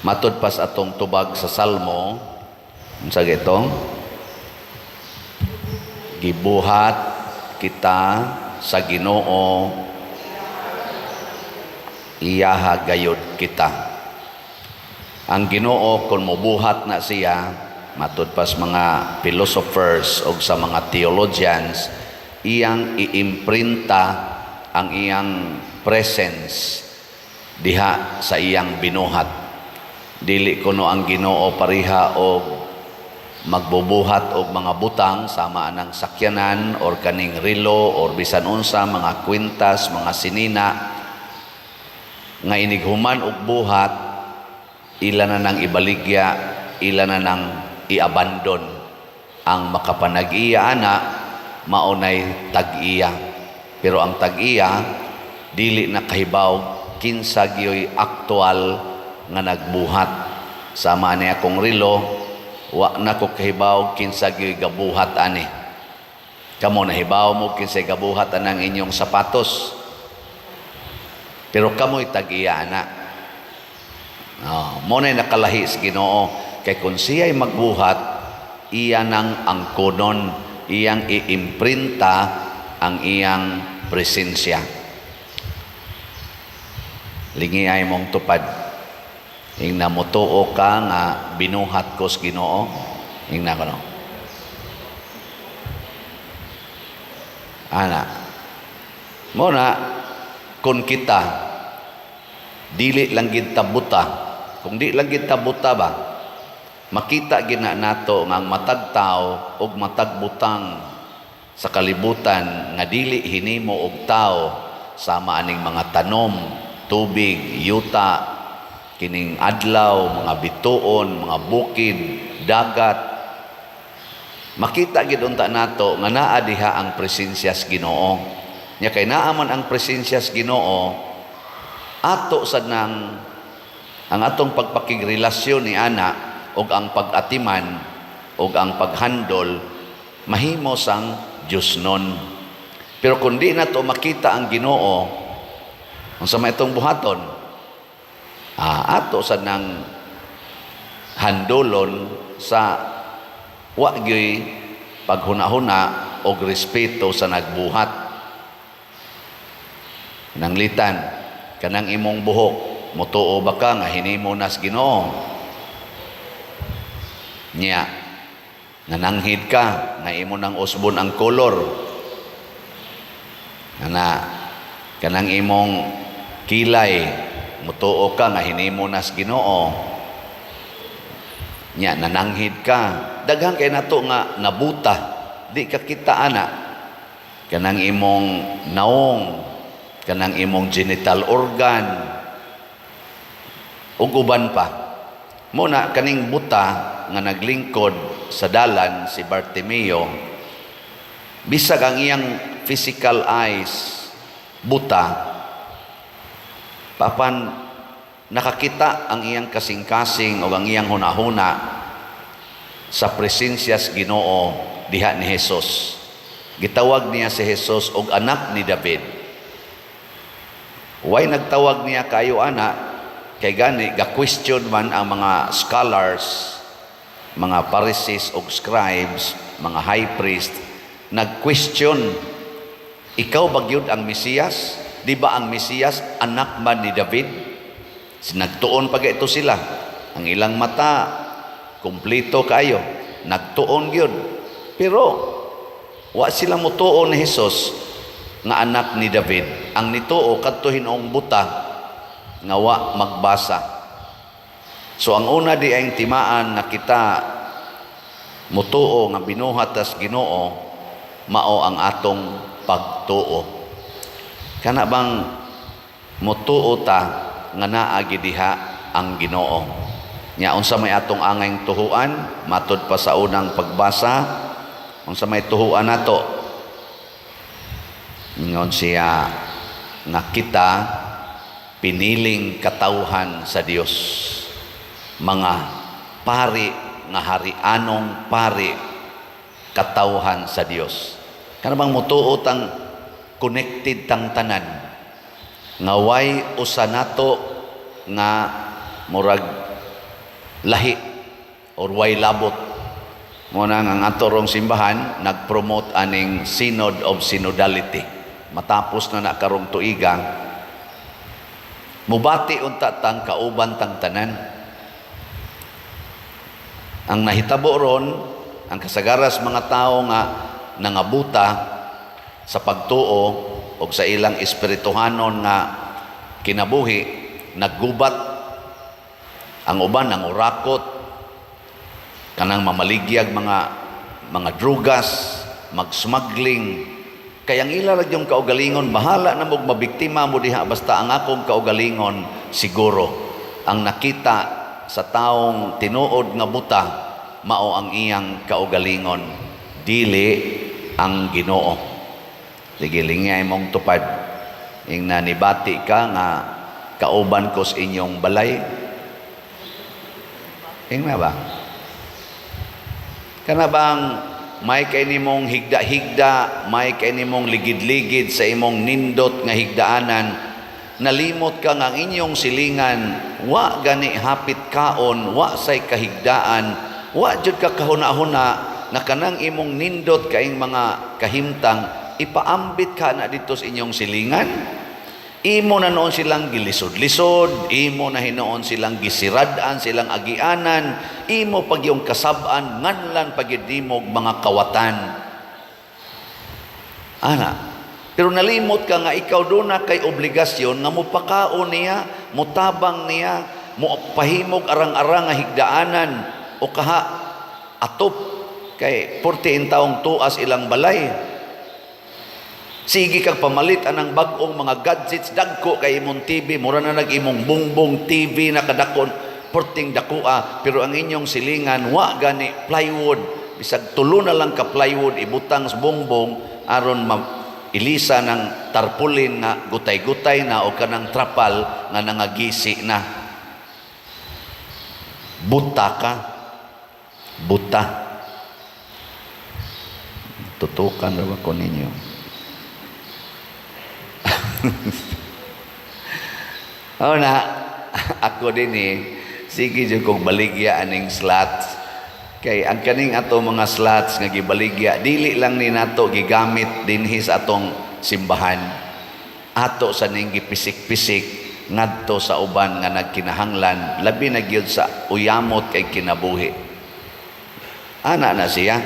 Matud pa sa atong tubag sa Salmo, unsa gito? Gibuhat kita sa Ginoo, iyaha gayod kita. Ang Ginoo, kung mobuhat na siya, matud pas mga philosophers o sa mga theologians, iyang iimprinta ang iyang presence diha sa iyang binuhat. Dili kuno ang Ginoo pareha og magbubuhat og mga butang sama anang sakyanan or kaning relo or bisan unsa, mga kwintas, mga sinina, nga inighuman og buhat, ila na nang ibaligya, ila na nang iabandon. Ang makapanag-iya ana, maunay tag-iya. Pero ang tag-iya dili na kahibaw kinsa gyoy aktual nga nagbuhat. Sama ani akong relo, wa na ko kahibaw kinsa gyoy gabuhat ani. Kamo, nahibaw mo kinsay gabuhat anang inyong sapatos? Pero kamo'y tag-iya ana. Oh, mo na nakalahi sa Ginoo kay kung siya'y magbuhat, iya nang angkonon, iyang iimprinta ang iyang presensya. Lingi ay mong tupad. Ingna, "Motuo ka nga binuhat ko sa Ginoo?" Ingna ko, no? Ana. Mo na kung kita dili lang gid buta, kung di lang gid buta ba, makita gina nato nga ang matag tao ug matag butang sa kalibutan nga dili hinimo og tao, sama aning mga tanom, tubig, yuta, kining adlaw, mga bituon, mga bukid, dagat, makita gid unta nato nga naa diha ang presensya sa Ginoo. Nya kay naa man ang presensya sa Ginoo, ato sad nang ang atong pagpakigrelasyon ni ana ug ang pag-atiman ug ang paghandol mahimo sang Dios nun. Pero kung di nato makita ang Ginoo, unsa may itong buhaton? Ato sad nang handolon sa wa gyoy paghuna-huna og respeto sa nagbuhat. Nanglitan kanang imong buhok, mutuo ba ka nga hinimo nas Ginoo? Nya nananghid ka nga imo nang usbon ang kolor ana. Kanang imong kilay, mutuo ka nga hinimo nas Ginoo? Nya nananghid ka. Daghan kay nato nga nabuta, di ka kita ana. Kanang imong naong, kanang imong genital organ, ug uban pa. Mo na kaning buta nga naglingkod sa dalan, si Bartimeo, bisag ang iyang physical eyes buta, papan nakakita ang iyang kasing-kasing o ang iyang hunahuna sa presensya sa Ginoo diha ni Jesus. Gitawag niya si Jesus og anak ni David. Why nagtawag niya kayo ana? Kay gani ga-question man ang mga scholars, mga Pharisees og scribes, mga high priest, nag-question, "Ikaw ba gyud ang Mesiyas? Di ba ang Mesiyas anak man ni David?" Nagtuon pa ito sila. Ang ilang mata kumpleto kayo. Nagtuon gyud. Pero wa sila motuo ni Jesus nga anak ni David. Ang nituo kadto hinuong buta nga wa magbasa. So ang una di ang timaan nga kita mutuo nga binuhat tas Ginoo, mao ang atong pagtuo. Kana bang mutuo ta nga naa gid diha ang Ginoo? Nya unsa may atong angayng tuhuan matud pa sa unang pagbasa? Unsa may tuhuan nato? Ingon siya nga kita piniling katawhan sa Dios, mga pari nga harianong pari, katawhan sa Dios. Kana bang mutuo tang connected tang tanan, nga way usa nato nga murag Lahi or way labot. Mao na ang ato rong simbahan nag-promote aning Synod of Synodality. Matapos na na karong tuiga, mubati unta tang kauban tang tanan. Ang nahitabo ron, ang kasagaras mga tao nga nangabuta sa pagtuo o sa ilang espirituhanon nga kinabuhi, naggubat. Ang uban nangurakot, kanang mamaligyag mga drugas, mag-smuggling. Kaya ang ila ra yung kaugalingon, bahala na mog mabiktima mo diha, basta ang akong kaugalingon siguro. Ang nakita sa taong tinuod nga buta, mao ang iyang kaugalingon, dili ang Ginoo. Sige, lingay mong tupad. Ingna nibati ka nga kauban ko sa inyong balay. Ingna ba? Kana bang may kay nimong higda-higda, may kay nimong ligid-ligid sa imong nindot nga higdaanan, nalimot ka nga ang inyong silingan, wa gani hapit kaon, wa say kahigdaan, wa jud ka kahuna-huna nga kanang imong nindot kaing mga kahimtang, ipaambit ka na dito sa inyong silingan? Imo na noon silang gilisod-lisod, imo na hinuon silang gisirad-an, silang agianan, imo pag yung kasab-an, nganlan pag nimog mga kawatan. Ana, pero nalimot ka nga ikaw doon na kay obligasyon nga mupakaon niya, mutabang niya, mo pahimog arang-arang nga higdaanan o kaha atop kay 14 taong tuas ilang balay. Sige kag pamalit anang bag-ong mga gadgets, dagko kay imong TV, mura na nag imong bungbong TV na kadakon, porting dakoa, pero ang inyong silingan wa gani plywood, bisag tulo na lang ka plywood ibutang sa bongbong aron ma ilisa ng tarpaulin nga gutay-gutay na o kanang trapal nga nangagisi na. Buta ka. Buta. Tutukan ra ba ko ninyo? Oh na, ako din eh, sige jud kog baligya aning slots. Kay ang kaning ato mga slots nga gibaligya, dili lang ni nato gigamit dinhi sa atong simbahan. Ato sa ning gipisik-pisik ngadto sa uban nga nagkinahanglan, labi na gyud sa uyamot kay kinabuhi. Ana na siya.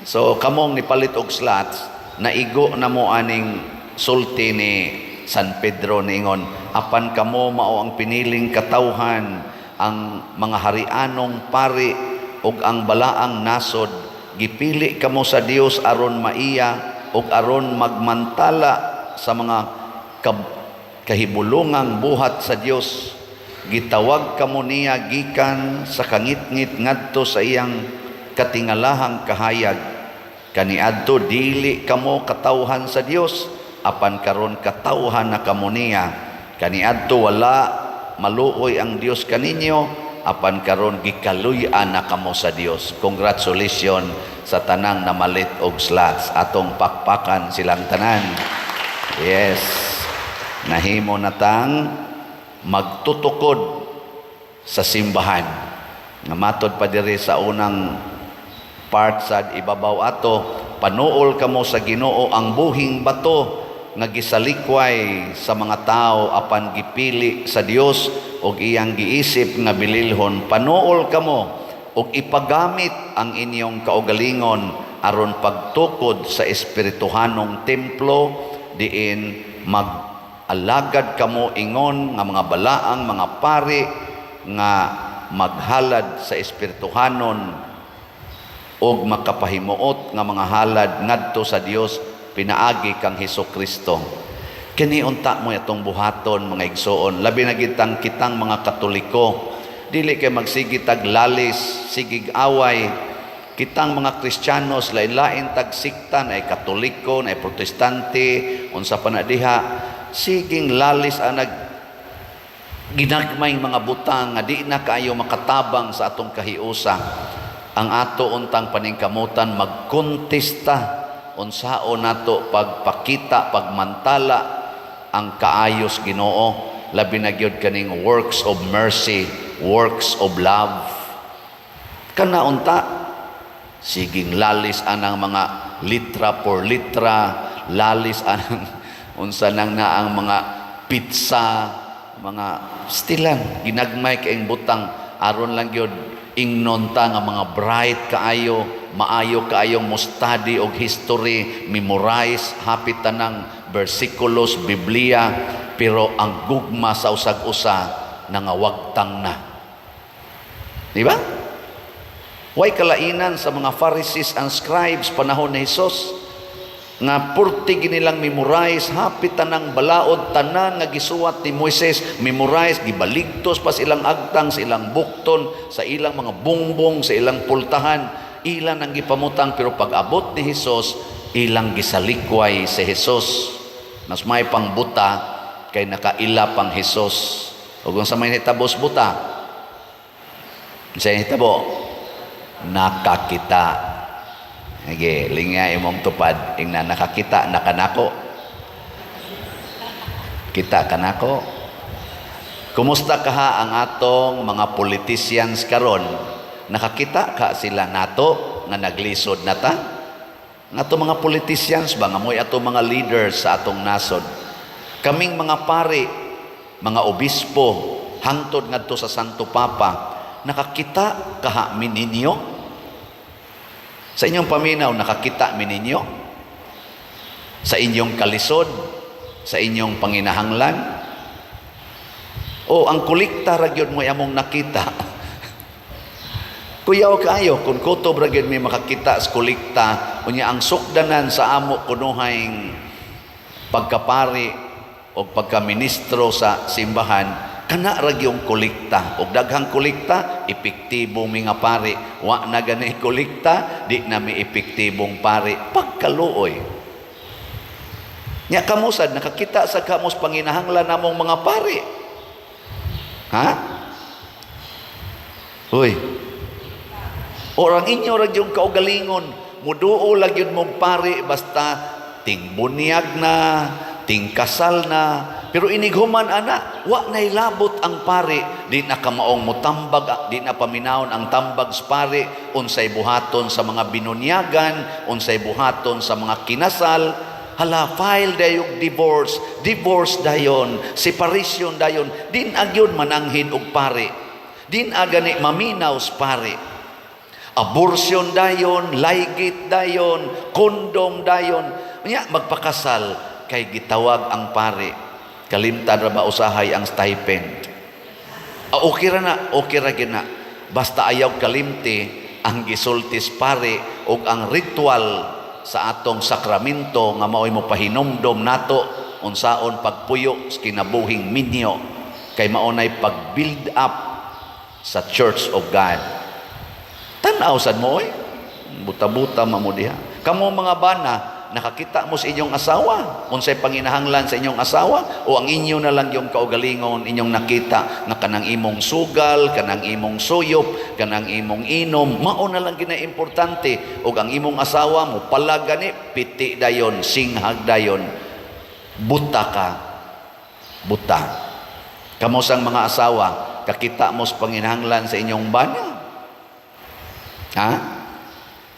So kamong nipalit og slots, naigo na mo aning sulti ni San Pedro niingon, "Apan kamo mao ang piniling katawhan, ang mga harianong pari ug ang balaang nasod. Gipili kamo sa Dios aron maiya ug aron magmantala sa mga kahibulungang buhat sa Dios. Gitawag kamo niya gikan sa kangitngit ngadto sa iyang katingalahang kahayag. Kaniadto dili kamo katawhan sa Dios, apan karon katawhan na kamo niya. Kaniadto wala maluoy ang Dios kaninyo, apan karon gikaluy-an na kamo sa Dios." Congratulations sa tanang namalit og slots. Atong pakpakan silang tanan. Yes. Nahimo na tang magtutukod sa simbahan. Nga matod pa diri sa unang part sa ibabaw ato, "Panuol kamo sa Ginoo, ang buhing bato nga gisalikway sa mga tao apan gipili sa Dios ug iyang giisip nga bililhon. Panuol kamo ug ipagamit ang inyong kaugalingon aron pagtukod sa espirituhanong templo diin mag-alagad kamo ingon nga mga balaang mga pari nga maghalad sa espirituhanon ug makapahimuot nga mga halad ngadto sa Dios pinaagi kang Hesus Kristo." Kini unta mo atong buhaton, mga igsoon, labi na gitang kitang mga Katoliko. Dili kay magsige tag lalis, sigig away. Kitang mga Kristiyanos, lain-lain tag sikta, ay Katoliko, ay Protestante, unsa pa na diha, siging lalis ang nag ginagmay mga butang nga di na kaayo makatabang sa atong kahiusa. Ang ato untang paningkamutan, magkontesta unsaon nato pagpakita, pagmantala ang kaayos Ginoo, labi na gyud kaning works of mercy. Works of Love. Kana unta siging lalis anang mga litra por litra, lalis anang unsa nang na ang mga pizza, mga stilan ginagmay kaayong butang aron lang gyud ingnon ta nga mga bright kaayo, maayo kaayong mo study og history, memorize hapit tanang bersikulos Biblia, pero ang gugma sa usag-usa nangawagtang na. Di ba? Way kalainan sa mga Pharisees and scribes panahon ni Hesus nga purti ginilang memorize hapit tanang balaod, tanan nga gisuwat ni Moises memorize, gibaligtos pa sa ilang agtang, sa ilang bukton, sa ilang mga bungbong, sa ilang pultahan, ilan ang gipamutang. Pero pag abot ni Hesus, ilang gisalikway si Hesus. Mas may pangbuta kay nakaila pang Hesus. Ug sa may hitabos buta, sa hitabo nakakita. Sige, lingya imong tupad, ingna nakakita na kanako. Kita kanako. Kumusta kaha ang atong mga politicians karon? Nakakita ka sila nato nga naglisod na ta? Nga ato mga politicians ba nga mo'y ato mga leaders sa atong nasod? Kaming mga pari, mga obispo, hangtod ngadto sa Santo Papa, nakakita kaha mi ninyo? Sa inyong paminaw, nakakita mi ninyo? Sa inyong kalisod? Sa inyong panginahanglan? O ang kolekta ra gyud mo among nakita? Kuyaw kaayo kung kutob ra gyud may makakita sa kolekta, unya ang sukdanan sa amo kunuhay pagkapari o pagkaministro sa simbahan kana ra gyung kolekta. Og daghang kolekta, epektibo mi nga pari. Wa na gani kolekta, di na mi epektibong pari. Pagkaluoy nya kamo sad, nakakita sa kamos panginahanglan namong mga pari, ha? Uy, orang inyo ra gyung kaugalingon, muduol lang gyud mong pari basta tingbunyag na, tingkasal na, pero inighuman ana, wa nay labot ang pari, di na kamaong mutambag, di na paminawon ang tambag sa pari, unsay buhaton sa mga binunyagan, unsay buhaton sa mga kinasal. Hala, file dayog divorce, divorce dayon, separation dayon, din agyon mananghid og pari. Din agani maminaw sa pari. Abortion dayon, laygit dayon, kondom dayon. Nya magpakasal kay gitawag ang pari. Kalimtan ra ba usahay ang stipend? Ah, okay ra na, okay ra gyud na. Basta ayaw kalimti ang gisultis pare ug ang ritual sa atong sakramento nga mao'y mo pahinumdom nato unsaon pagpuyo sa kinabuhing minyo kay mao nay pag-build up sa Church of God. Tan-aw sad mo oy. Buta-buta man mo diha. Kamo mga bana, nakakita mo sa inyong asawa, unsay panginahanglan sa inyong asawa, o ang inyo na lang yung kaugalingon inyong nakita nga kanang imong sugal, kanang imong suyop, kanang imong inom, mao na lang gina importante. Ug ang imong asawa mo pala gani piti dayon, singhag dayon, buta ka, buta. Kamo sang mga asawa, kakita mo sa panginahanglan sa inyong bana? Ha?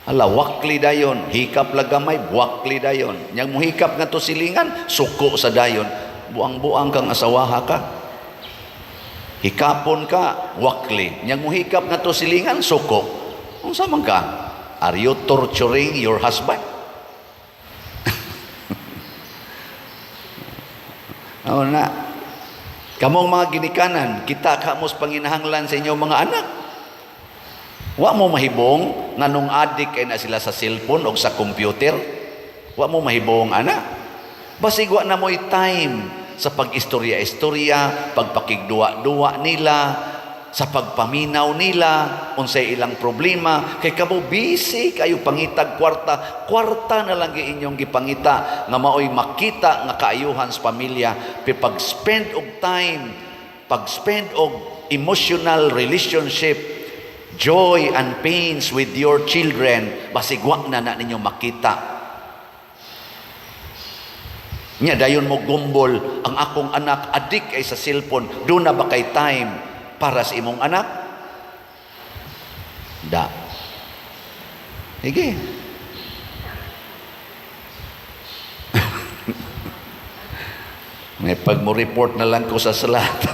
Ala, wakli dayon, hikap lang gamay, wakli dayon. Yang muhikap nga to silingan, suko sa dayon. Buang-buang kang asawaha ka. Hikapon ka, wakli. Yang muhikap nga to silingan, suko. Unsa man ka? Are you torturing your husband? Oo na. Kamong mga ginikanan, kita ka mo sa panginahanglan sa inyong mga anak. Wa mo mahibong nganong adik kay na sila sa cellphone o sa computer. Wa mo mahibong ana. Basig wa na mo'y time sa pag-istorya-istorya, pagpakigduwa-duwa nila, sa pagpaminaw nila, unsay ilang problema, kay kamo busy kayo pangitag kwarta, kwarta na lang gyud inyong gipangita nga maoy makita nga kaayuhan sa pamilya, pero pag-spend og time, pag-spend og emotional relationship, joy and pains with your children, basig wa na na ninyo makita. Nya dayon mo gumbol, ang akong anak adik ay sa cellphone, doon na ba kay time? Para sa imong anak? Da. Sige. May pag mo report na lang ko sa slot.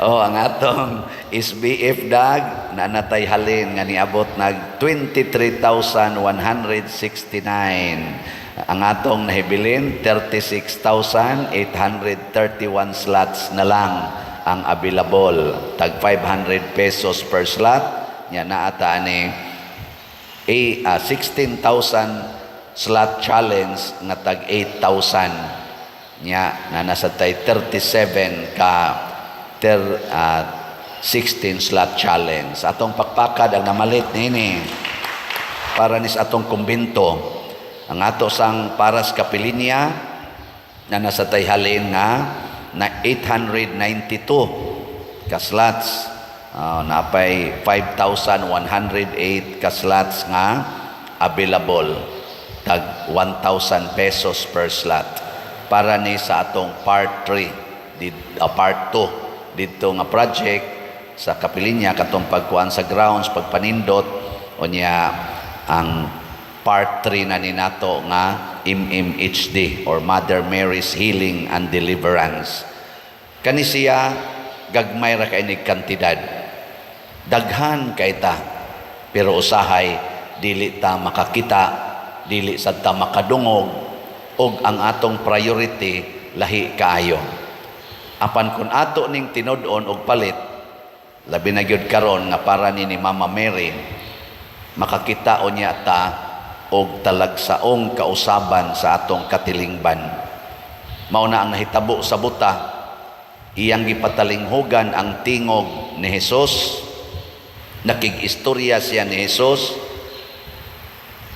Oh, ang atong SBF dag na natay halin nga niabot nag 23,169. Ang atong nahibilin, 36,831 slots na lang ang available. Tag 500 pesos per slot. Nya naata ani a 16,000 slot challenge nga tag 8,000, nya na nasa tay 37 ka 16 slot challenge. Atong pakpakad ang namalit nini para nis atong kumbento. Ang ato sang Paras Kapilinya na nasa tay halin nga na 892 ka slots. Napay 5,108 ka slots nga available, tag 1,000 pesos per slot, para ni sa atong part 3 part 2 didto nga project sa Kapilinya, katong pagkuan sa grounds, pagpanindot. Unya ang part 3 na ni nato nga MMHD or Mother Mary's Healing and Deliverance. Kani siya gagmay ra kay nig kantidad, daghan kay ta, pero usahay dili ta makakita, dili sad ta makadungog, og ang atong priority lahi kaayo. Apan kung ato ning tinud-on og palit, labi na gyud karon nga para ni Mama Mary, makakita unya ta og talagsaong kausaban sa atong katilingban. Mao na ang nahitabo sa buta. Iyang gipatalinghugan ang tingog ni Jesus, nakig-istorya siya ni Jesus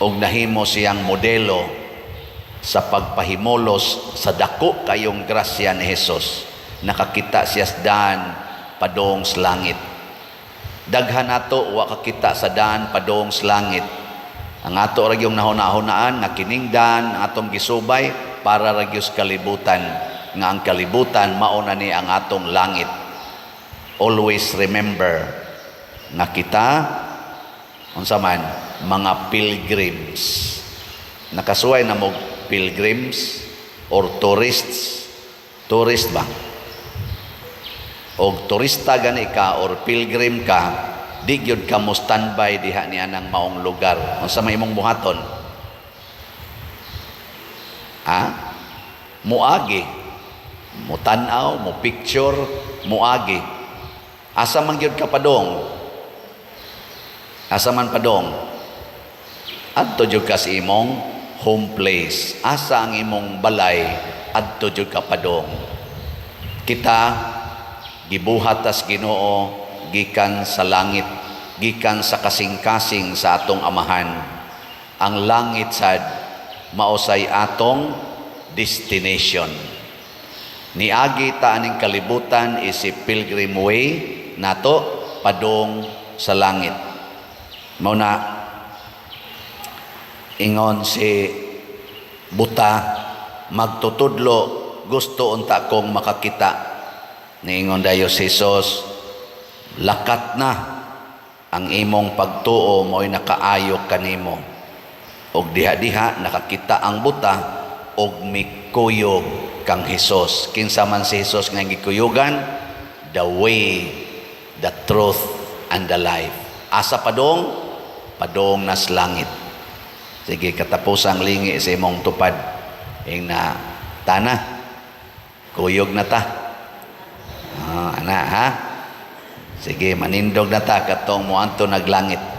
og nahimo siyang modelo sa pagpahimulos sa dako kayong grasya ni Jesus. Nakakita siya sa daan padong sa langit. Daghan nato wa kakita sa daan padong sa langit. Ang ato ra gyung nahuna-hunaan nga kining daan ang atong gisubay para ra gyud sa kalibutan, nga ang kalibutan mao na ni ang atong langit. Always remember nga kita, unsa man, mga pilgrims. Nakasuway na mo pilgrims or tourists? Tourist ba? Og turista gani ka or pilgrim ka, di gyud ka mo standby diha ni anang maong lugar. Unsa may imong buhaton? Ha? Muagi. Mutan-aw, mo picture, muagi. Asa man gyud ka padong? Asa man padong? Adto jud ka sa imong home place. Asa ang imong balay, adto jud ka padong. Kita gibuhat tas Ginoo gikan sa langit, gikan sa kasing-kasing sa atong Amahan. Ang langit sad maosay atong destination. Niagi ta aning kalibutan is si pilgrim way nato padong sa langit. Mao na ingon si buta, "Magtutudlo, gusto unta kong makakita." Niingon dayo si Jesus, "Lakat na, ang imong pagtuo mo'y nakaayo kanimo." Og diha-diha nakakita ang buta og mikuyog kang Hesus. Kinsa man si Hesus nga gikuyugan? The way, the truth, and the life. Asa padong? Padong nas langit. Sige, katapusang lingi sa imong tupad. Ing na, tana, kuyog na ta. Ah, ana ha? Sige, manindog na ta katong moadto naglangit.